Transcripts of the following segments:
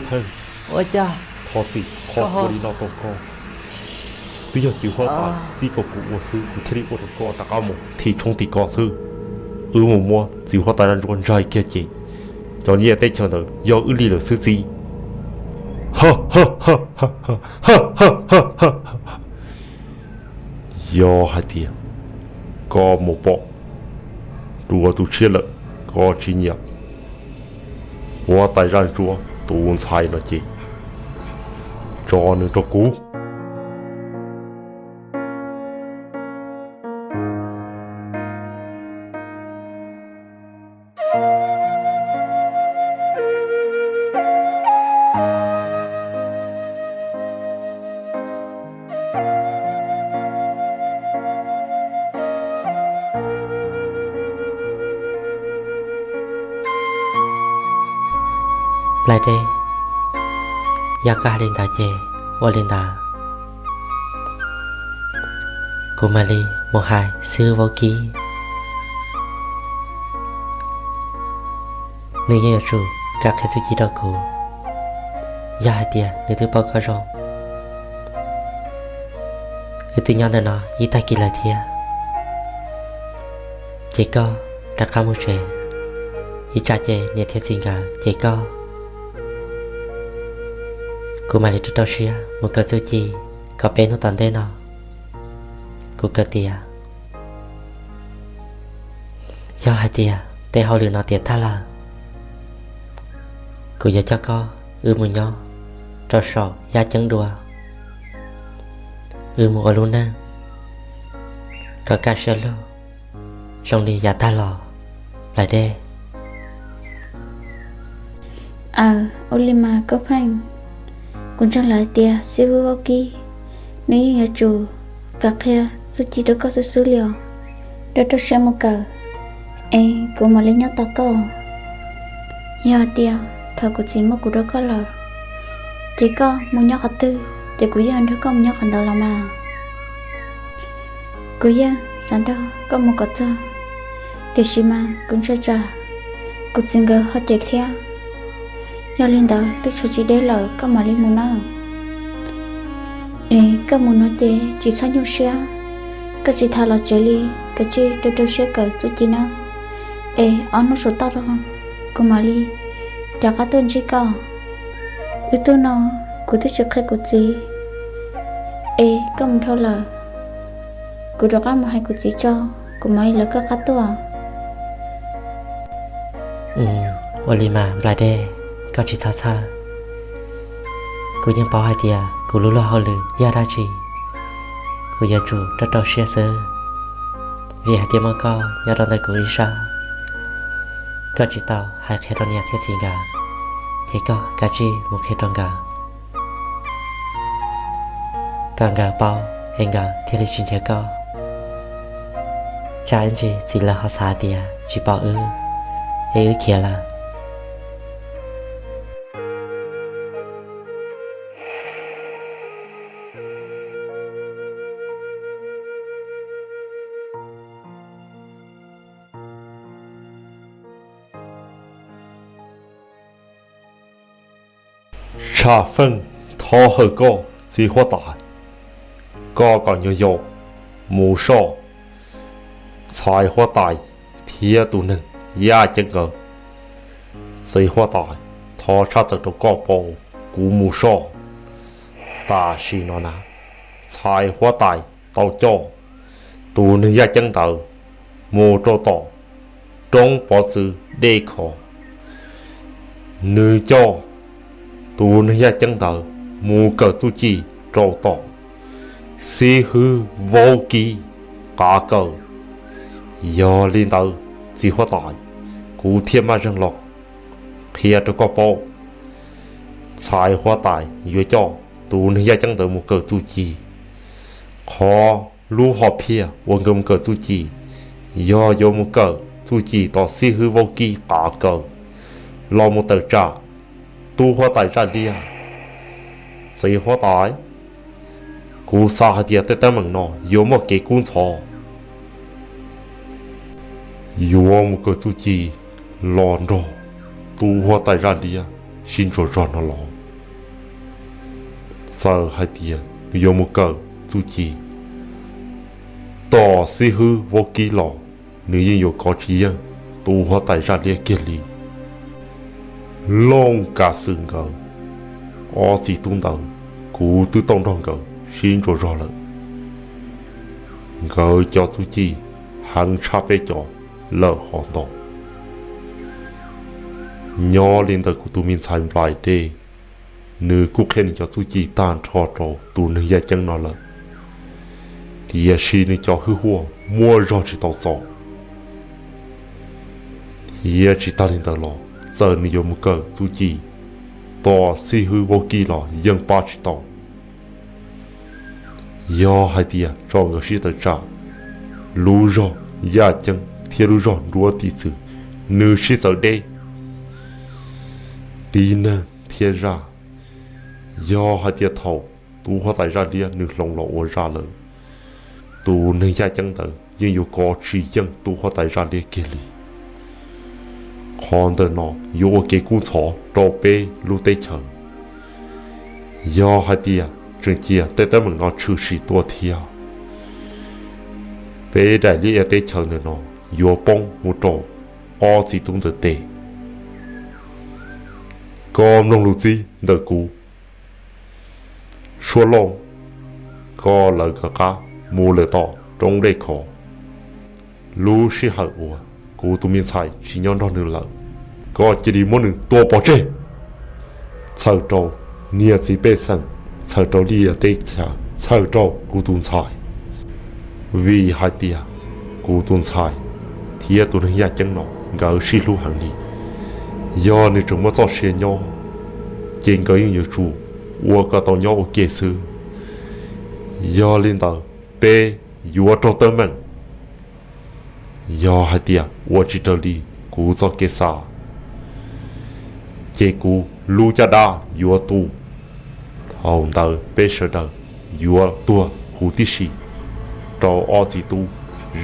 Pheej, thov txim qhov ua li no rau koj. Twb yog txiv huab tais txib kom kuv ua xwb kuv thiaj li ua rau koj rov qab mus thim tshoob tim ko xwb. Wb mus muab txiv huab tais zaj ntsuab ntsaig kiag ces cov nyiaj teb chaws ntawd yog wb li lawm xwb txiv. Yog hais tias koj mus pom dua tus tshiab lawm, koj tsis nyiam huab tais zaj ntsuab tus ntxhais no ces tso nws rau kuv. Nplai Dej, yog koj hais li ntawd ces ua li ntawd. Kuv mam li mus hais xib hwb Vaub Kib, nws yeej yuav tsum kam qhia txuj ci rau kuv. Yog hais tias nws twb paub koj zoo, wb twb nyob ntawm no ib tag kis lawm thiab, ces koj rov qab mus tsev. Ib tsam ces niam thiab txiv nkawd ces koj, kuv mam li rau rau siab mus kawm txuj ci kom peb hnub tom ntej no kuv kawm tiav. Yog hais tias tej hauj lwm no tiav tag lawm, kuv yuav coj koj wb mus nyob rau saum yaj ceeb dua, wb mus ua lub neej kom kaj siab lug zoo li yav tag los, Nplai Dej. Aws, ua li mas Koob Pheej, kuv ntseeg lawm hais tias xib hwb Vaub Kib nws yeej yuav tsum kam qhia txuj ci rau koj xwb xwb li os. Rau rau siab mus kawm, es kuv mam li nyob tos koj. Yog hais tias thaum kuv txiv muab kuv rau koj lawm, ces koj mus nyob qhov twg ces kuv yeej nrog koj mus nyob qhov ntawd los mas. Kuv yeej xav nrog koj mus kom txog, tiam sis mas kuv ntshai tsam kuv txiv nkawd ho cem thiab. Yog li ntawd twb tshuav tsis deb lawm koj mam li mus nawb. Es koj mus no ces tsis txhob nyuaj siab, koj tsis tham los tsev li, kav tsij rau rau siab kawm txuj ci nawb. Es ob hnub saum toj rau kuv mam li rov qab tuaj ntsib koj. Wb tug no kuv twb tsis qhia kuv txiv, es koj mus dhau lawm, kuv rov qab mus hais kuv txiv tso, kuv mam li lawv koj qab tuaj. Ua li mas Nplai Dej, koj tsis txhob txhawj. Kuv yeej paub hais tias kuv lub luag hauj lwm yog dab tsi, kuv yuav tsum rau rau siab xwb, vim hais tias muaj koj nyob rau ntawm kuv ib sab. Koj tsis tau hais qhia rau niam thiab txiv nkawd, ces koj kav tsij mus qhia rau nkawd, kom nkawd paub es nkawd thiaj li tsis nrhiav koj. Tsam ib ntsis txiv lawv ho xav tias tsis pom wb, es wb khiav lawm. Tshaj feej thov hawm koj txiv huab tais, koj kom nyuag yaus mus soj ntxhais huab tais thiab tus neeg yaj ceeb nkawd. Txiv huab tais, thov tshaj tawm rau koj paub, kuv mus soj tam sim no na, ntxhais huab tais tau coj tus neeg yaj ceeb ntawd mus rau tom roob pov txwv dej khov. Nws coj tus neeg yaj ceeb ntawd mus kawm txuj ci rau tom xib hwb Vaub Kib qav kaws. Yog li ntawd txiv huab tais, kuv thiaj maj zeeg los qhia rau koj paub, ntxhais huab tais yuav coj tus neeg yaj ceeb ntawd mus kawm txuj ci. Qhov lub hom phiaj uas nkawd mus kawm txuj ci, yog yuav mus kawm txuj ci tom xib hwb Vaub Kib qav kaws los mus tawm tsam tub huab tais zaj liab. Txiv huab tais, kuv xav hais tias tej teeb meem no yuav muaj kev kub ntxhov. Yuav mus kawm txuj ci los nrog tub huab tais zaj liab, sib ntsuas zog no los, txawm hais tias nws yuav mus kawm txuj ci tom Xib Hwb Vaub Kib los, nws yeej yuav kov tsis yeej tus huab tais zaj liab kiag li. Looj Kav Xwm nkawd ob txiv tub ntawd, kuv twb tau nrog nkawd sib ntsuas zog lawm. Nkawd cov txuj ci heev tshaj peb cov lawm hov ntau. Nyob li ntawm kuv tus me ntxhais Nplais Dej, nws kuj qhia nws cov txuj ci tag nrho rau tus neeg yaj ceeb no lawm, tiam sis nws cov hwj huam muaj zog tsis tau txaus. Thiab tsis tag li ntawd los, txawm nws yuav mus kawm txuj ci tom Xib Hwb Vaub Kib los yeej pab tsis tau. Yog hais tias tso nkawd sib tawm tsam, lub zog yaj ceeb thiab lub zog nruab tiv txwv nws sib txawv deb, tib neeg thiab zaj. Yog hais tias thaum tus huab tais zaj liab nws hloov los ua zaj lawm, tus neeg yaj ceeb ntawd yeej yuav kov tsis yeej tus huab tais zaj liab kiag li. Qhov ntawm no yuav ua kev kub ntxhov rau peb lub teb chaws. Yog hais tias tseem cia tej teeb meem no tshwm sim tuaj thiab, peb daim liaj ia teb chaws ntawm no yuav poob mus rau ob txiv tub ntawd tes. Koj mloog lus txib ntawm kuv, Suab Lauj, koj lawv kaw qab mus lawm tom roob Dej Khov. Lub sij hawm uas kuv tus me ntxhais tsis nyob nrog nws lawm, koj cia li muab nws tua pov tseg, txhawm rau niam txiv pej xeem, txhawm rau liaj ia teb chaws, txhawm rau kuv tus ntxhais. Vim hais tias kuv tus ntxhais thiab tus neeg yaj ceeb no nkawd sib hlub heev li. Yog nws tseem muaj txoj sia nyob, ces nkawd yeej yuav tsum ua kom tau nyob ua ke xwb. Yog li ntawd, peb yuav raug teeb meem. Yog hais tias ua tsis raws li kuv txoj kev xav, ces kuv lub caj dab yuav tu. Thaum ntawd peb sawv daws yuav tuag huv tib si rau ob txiv tub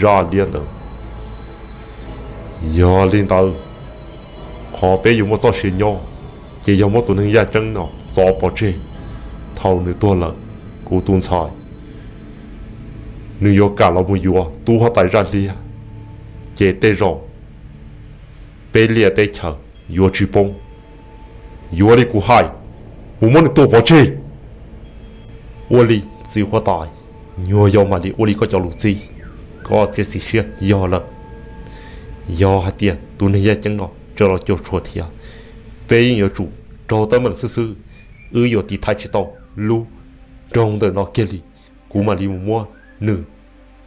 zaj liab ntawd. Yog li ntawd, qhov peb yuav muaj txoj sia nyob, ces yog muab tus neeg yaj ceeb no txo pov tseg. Thaum nws tuag lawm, kuv tus ntxhais nws yuav kam los mus yuav tub huab tais zaj liab, ces tej zaum peb liaj teb chaws yuav tsis poob. Yuav li kuv hais, mus muab nws tua pov tseg. Ua li txiv huab tais, nyuag yau mam li ua li koj cov lus txib, koj txiav txim siab yog lawm. Yog hais tias tus neeg yaj ceeb no tseem los cuam tshuam thiab, peb yeej yuav tsum raug teeb meem xwb xwb. Wb yuav tiv thaiv tsis tau lub nroog ntawm no kiag li. Kuv mam li mus muab nws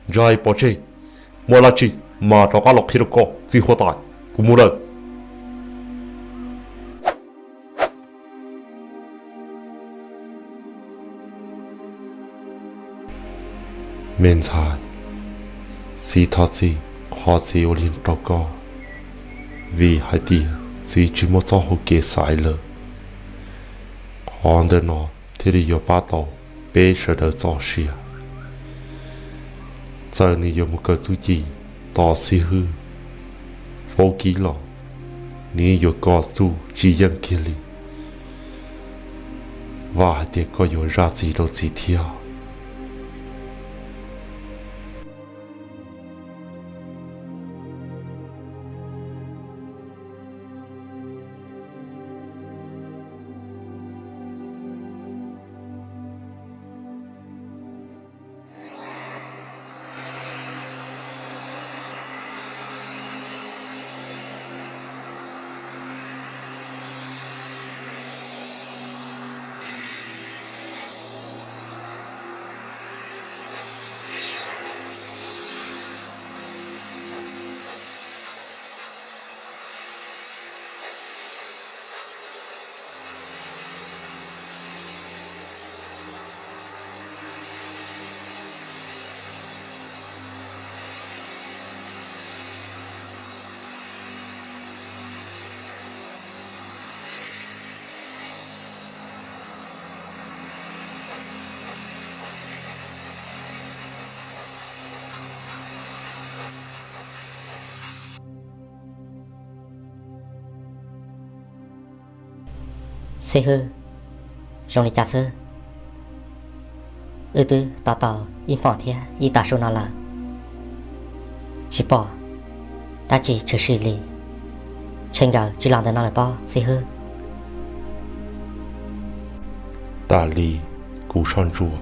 ntsais pov tseg. Muaj dab tsi mas rov qab los qhia rau koj txiv huab tais, kuv mus lawm. Me ntxhais, txiv thov txim qhov txiv ua li rau koj, vim hais tias txiv tsis muaj txoj hau kev xaiv lawm. Qhov ntawm no thiaj li yuav pab tau peb sawv daws txoj sia. Txawm nws yuav mus kawm txuj ci tom xib hwb Faub Kib los, nws yuav kov txuj tsis yeej kiag li. Vam hais tias koj yuav zam txim rau txiv thiab. Xib hwb, zoo li cas xwb? Wb twb tos tau ib hmos thiab ib tag su no lawm, tsis pom dab tsi tshwm sim li. Ntshe nkawd tsis los ntawm no lawm pob xib hwb. Tas li, kuv soj ntsuam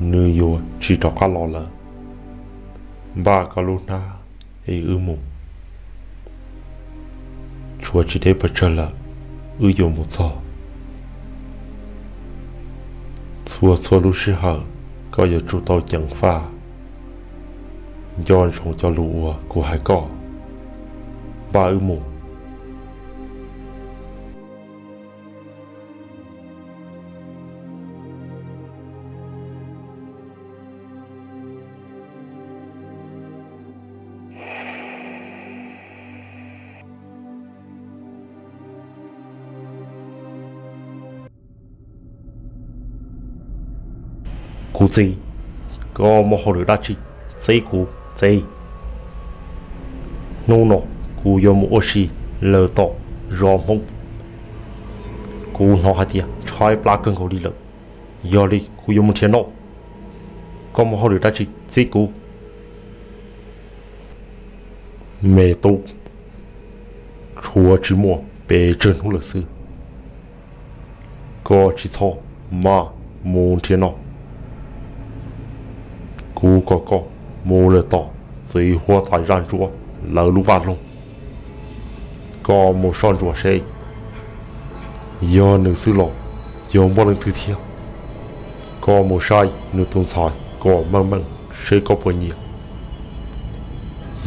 nws yuav tsis rov qab los lawm. Npaj koj lub hnab es wb mus. Tshuav tsis deb pes tsawg lawm, wb yuav mus txog. Txhua txhua lub sij hawm koj yuav tsum tau ceev faj, nco ntsoov cov lus uas kuv hais koj. Npaj wb mus. Kuv txiv, koj muaj hauj lwm dab tsi? Txib kuv txiv. Hnub no kuv yuav mus ua si lawm tom zos Hmoob. Kuv hnov hais tias tshaib plab kawg nkaus li lawm, yog li kuv yuav mus nrhiav noj. Koj muaj hauj lwm dab tsi txib kuv? Me tub, tshuav tsis muaj pes tsawg hnub lawm xwb, koj tsis txhob maj mus nrhiav noj. Kuv kom koj mus lawm tom txiv huab tais Zaj Ntsuab lawv lub vaj loog. Koj mus soj ntsuam seb yog nws xwb los yog muaj leej twg thiab. Koj mus saib nws tus ntxhais kom meej meej seb koj puas nyiam.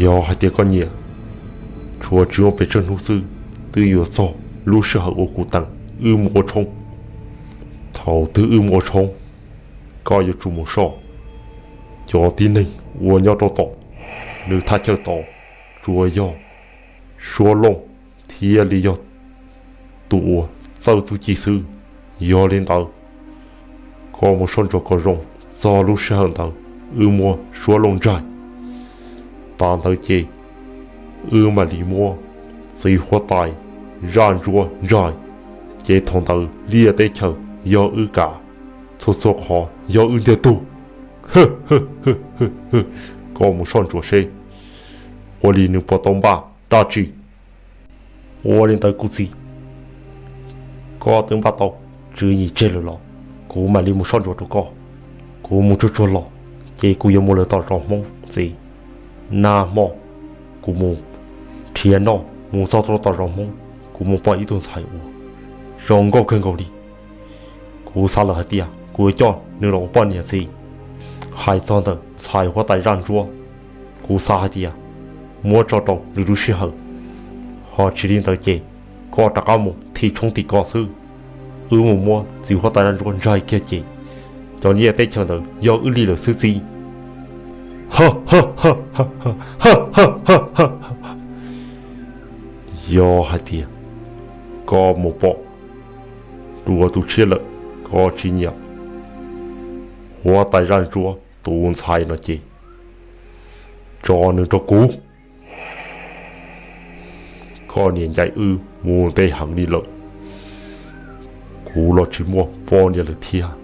Yog hais tias koj nyiam, tshuav tsis muaj pes tsawg hnub xwb twb yuav txog lub sij hawm uas kuv teem wb mus ua tshoob. Thaum twg wb mus ua tshoob, koj yuav tsum mus soj. Cov tib neeg uas nyob rau tom nws thaj chaw tod tsuas yog Suab Looj thiaj li yog tus uas txawj txuj ci xwb. Yog li ntawd, koj mus soj ntsuam kom zoo, txog lub sij hawm ntawd wb muab Suab Looj ntsais. Tas ntawd ces wb mam li muab txiv huab tais Zaj Ntsuab ntsais, ces thaum ntawd liaj teb chaws yog wb kav, txhua txhua qhov yog wb ntiag tug. Koj mus soj ntsuam seb ua li nws puas tau npaj dab tsi. Ua li ntawd kuv txiv, koj twb npaj tau tswv yim tseg lawm los kuv mam li mus soj ntsuam rau koj. Kuv mus tsuag tsuag los ces kuv yuav mus lawm tom zos Hmoob txiv. Nag hmo kuv mus nrhiav noj mus txog rau tom zos Hmoob, kuv mus pom ib tug ntxhais uas zoo nkauj kawg nkaus li. Kuv xav lawm hais tias kuv yuav coj nws los ua poj niam txiv. Hais txog ntawm ntxhais huab tais Zaj Ntsuab, kuv xav hais tias muab tso rau lwm lub sij hawm, ho tsis li ntawd ces koj rov qab mus thim tshoob tim ko xwb. Wb mus muab txiv huab tais Zaj Ntsuab ntsais kiag ces cov liaj teb chaws ntawd yog wb li lawm xwb txiv. Yog hais tias koj mus pom dua tus tshiab lawm, koj tsis nyiam huab tais Zaj Ntsuab tus ntxhais no ces tso nws rau kuv. Koj niam ncaim wb mus ntev heev li lawm, kuv los tsis muaj poj niam lawm thiab.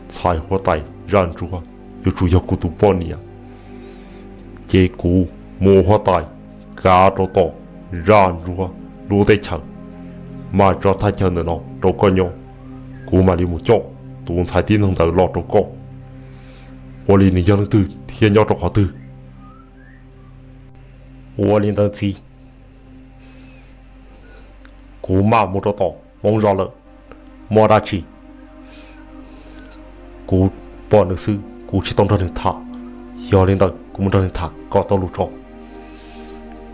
Ntxhais huab tais Zaj Ntsuab yuav tsum yog kuv tus poj niam, ces kuv mus ua huab tais kav rau tom Zaj Ntsuab lub teb chaws, mam tso thaj chaw ntawm no rau koj nyob. Kuv mam li mus coj tus ntxhais tib neeg ntawd los rau koj, ua li nws yog leej twg thiab nyob rau qhov twg. Ua li ntawd txiv, kuv mam mus rau tom Hmoob zos lawm. Muaj dab tsi kuv pom nws xwb, kuv tsis tau nrog nws tham. Yog li ntawd kuv mus nrog nws tham kom tau lus tso,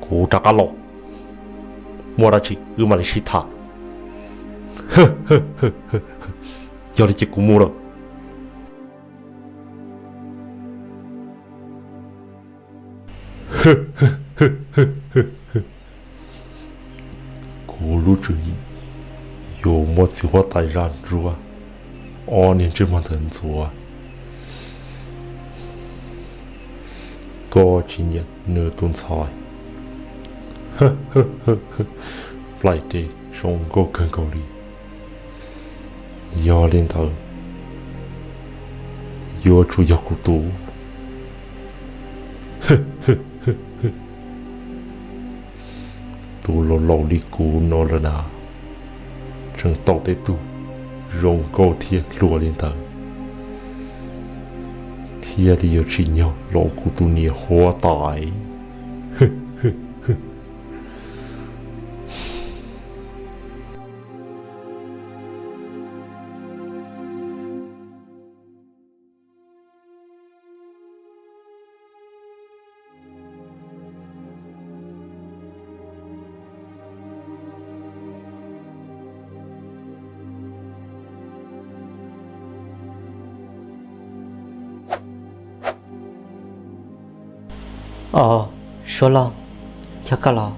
kuv rov qab los, muaj dab tsi wb mam li sib tham. Yog li ces kuv mus lawm. Kuv lub tswv yim yuav muab txiv huab tais Zaj Ntsuab ob niag ntsej muag ntawd ntxuav. Koj tsis nyiam nws tus ntxhais. Plaij dej, zoo nkauj kawg nkaus li. Yog li ntawd, yuav tsum yog kuv tus, tus laus laus li kuv no lawm na, tseem tau tej tug zoo nkauj thiab hluas li ntawd, thiaj li yuav tsim nyog los kuv tus niam huab tais. Os, Suab Lauj, yog koj los?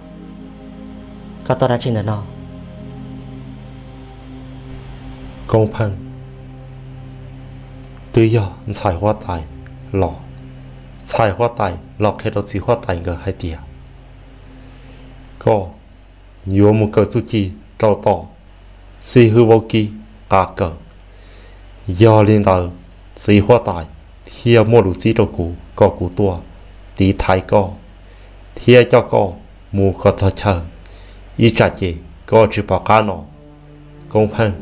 Koj tuaj dab tsi ntawm no? Koob Pheej, twb yog ntxhais huab tais los, ntxhais huab tais los qhia rau txiv huab tais nkawd hais tias koj yuav mus kawm txuj ci rau tom xib hwb Vaub Kib qab kawm. Yog li ntawd, txiv huab tais thiaj muaj lus txib rau kuv kom kuv tuaj tiv thaiv koj thiab coj koj mus kom txog chaw, ib tsam ces koj tsis pom qab no, Koob Pheej.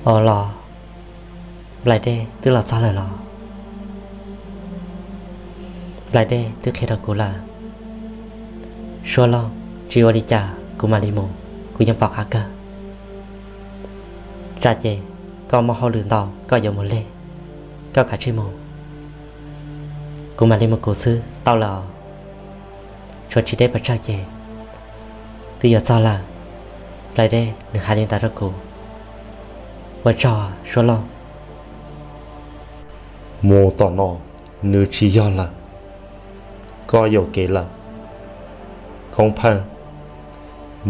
Os los, nplaim dej twb los txog lawm los? Nplaim dej twb qhia rau kuv lawm. Suab Lauj, tsis ua li cas, kuv mam li mus, kuv yeej pom qab kawg. Tsam ces koj muaj hauj lwm ntau koj yuav mus lig, koj kav tsij mus, kuv mam li mus kuv xwb tau lawm os. Tshuav tsis deb pes tsawg ces twb yuav txog lawm. Nplaim dej nws hais li ntawd rau kuv. Ua tsaug Suab Lauj. Mus tom no nws tsis yog lawm, koj yuam kev lawm. Koob Pheej,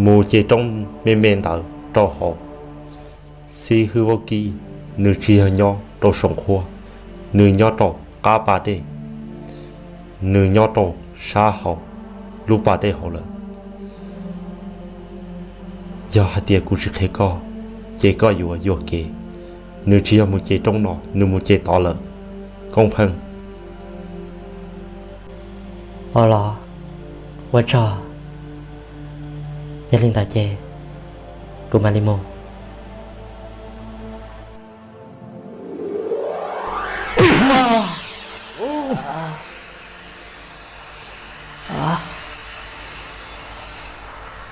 mus ces roob me me ntawd rau hauv. Xib hwb Vaub Kib nws tsis yog nyob rau saum qhuab, nws nyob rau qab pas dej, nws nyob rau sab hauv lub pas dej hauv lawm. Yog hais tias kuv tsis qhia koj, ces koj yuav yuam kev. Nws tsis yog mus ces roob no, nws mus ces tod lawm, Koob Pheej. Os los, ua tsaug. Yog li ntawd ces kuv mam li mus.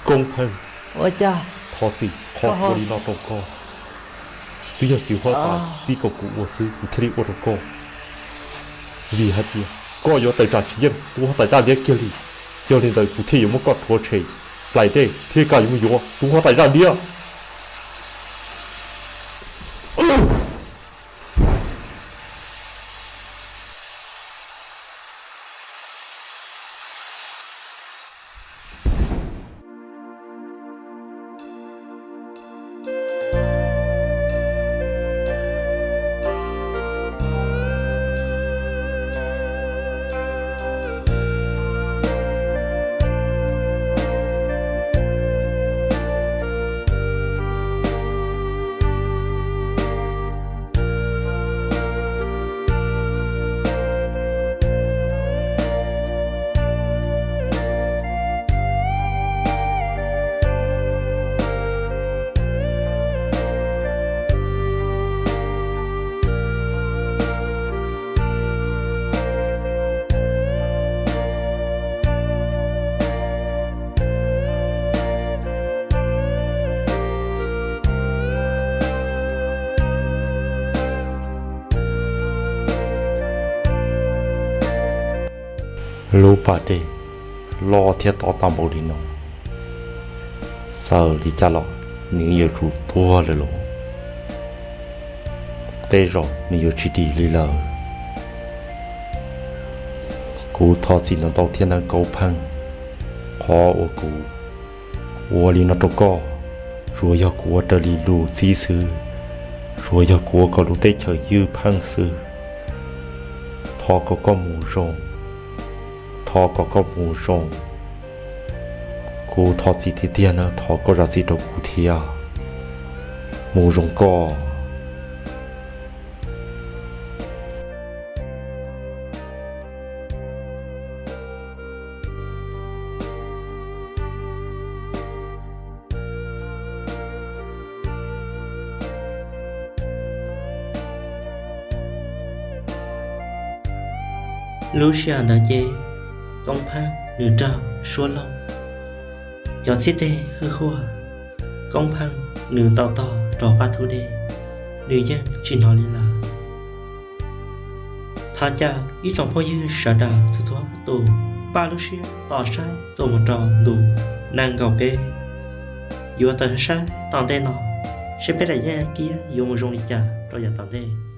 Koob Pheej, thov txim qhov ua li no rau koj. Twb yog txiv huab tais txib kom kuv ua xwb kuv thiaj li ua rau koj. Vim hais tias koj yuav tawm tsam tsis yeej tub huab tais zaj liab kiag li, yog li ntawd kuv thiaj yuav muab koj rhuav tshem nplaim dej thiab koj yuav mus yuav tub huab tais zaj liab. Lub pas dej loj thiab tob tag npaum li no, txawm li cas los nws yuav tsum tuag lawm los tej zaum nws yuav tsis dim li lawm. Kuv thov txim ntau ntau thiab nawb Koob Pheej, qhov uas kuv ua li no rau koj, tsuas yog kuv ua raws li lus txib xwb, tsuas yog kuv ua kom lub teb chaws ywj pheej xwb. Thov kom koj mus zoo, thov kom koj mus zoo. Kuv thov txim tiag tiag na, thov koj zam txim rau kuv thiab. Mus zoo koj. Lub sij hawm ntawd ces Koob Pheej nws raug suab loog, cov txhib teg hwj huaj, Koob Pheej nws tau tog rau qab thub dej, nws yeej tsis hnov li lawm. Thov caw ib tsoom phooj ywg sawv daws txhua txhua tus npaj lub siab tos saib txuas mus rau ntu nees nkaum peb. Yuav tau saib tom ntej no seb peb daim yeeb kiab yuav mus zoo li cas rau yav tom ntej.